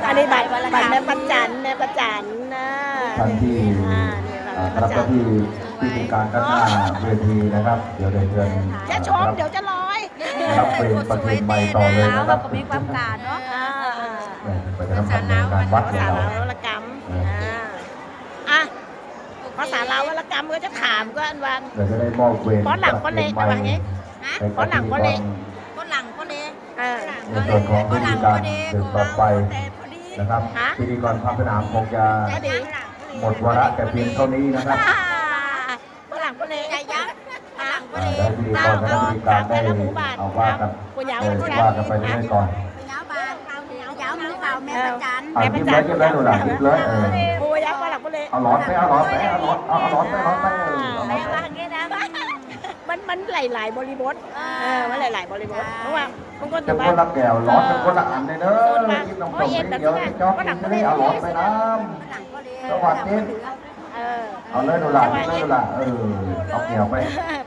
ອັນນີ້ບັດ ບັດແມ່ປະຈັນ ແມ່ປະຈັນນະ ທ່ານທີ່ ອ່າ ນີ້ບັດ ອ່າ ແມ່ປະຈັນ ຮັບໜ້າທີ່ ທີ່ເປັນການກັນໜ້າເວທີນະຄັບ ດຽວໄດ້ເຊີນ ຢ່າຊົມ ດຽວຈະລອຍ ຮັບເວນປະເພນໃໝ່ຕໍ່ເລີຍນະຄັບ ເຮົາກໍມີຄວາມການເນາະ ອ່າ ແມ່ນ ໄປນຳກັນໃນງານວັດ ພາສາລາວວະລະກຳ ອ່າ ອ່າ ພາສາລາວວະລະກຳກໍຈະຖາມກ່ອນວ່າ ເຮົາຈະໄດ້ມອບເວນປະເພນໃໝ່ ປອນຫຼັງປອນເລ ໃຫ້ກັບພິທີກອນ ປອນຫຼັງປອນເລ ເອີ ໃນສ່ວນຂອງພິທີການສືບຕໍ່ໄປນະຄັບ ພິທີກອນພາກສະໜາມຄົງຈະໝົດວາລະແຕ່ພຽງເທົ່ານີ້ນະຄັບ ປອນຫຼັງປອນເລ ອ່າ ໄດ້ພິທີກອນຄະນະພິທີການໄດ້ເອົາວ່າກັນ ຜູ້ຍາວ ເອີ ວ່າກັນໄປເລື້ອຍໆກ່ອນ ຍາວບາດ ຍາວມືເຂົາແມ່ປະຈັນ ເອົາ ຍິບເລີຍ ຍິບເລີຍ ເອີ ຜູ້ຍາວປອນຫຼັງປອນເລ ເອົາຫຼອດໄປ ເອົາຫຼອອດໄປ ເອົາຫຼອດ ເອົາ ເອົາຫຼອດໄປ ຫຼອດໄປ ເອີ ເອົາຫຼອດໄປ ມັນ ມັນຫຼາຍໆບໍລິບົດ ເອີ ມັນຫຼາຍໆບໍລິບົດ ເພາະວ່າບາງຄົນ ເປັນຄົນລະແກ້ວ ຫຼອດເປັນຄົນລະອັນເລີຍເດີ ກິນນ້ຳສົ້ມດຽວຈອກກິນເລີຍ ເອົາຫຼອດໄປນຳ ສະຫວັດດີ ເອີ ເອົາເລີຍດູຫຼ້າ ກິນເລີຍດູຫຼ້າ ເອີ ເອົາແກ້ວໄປ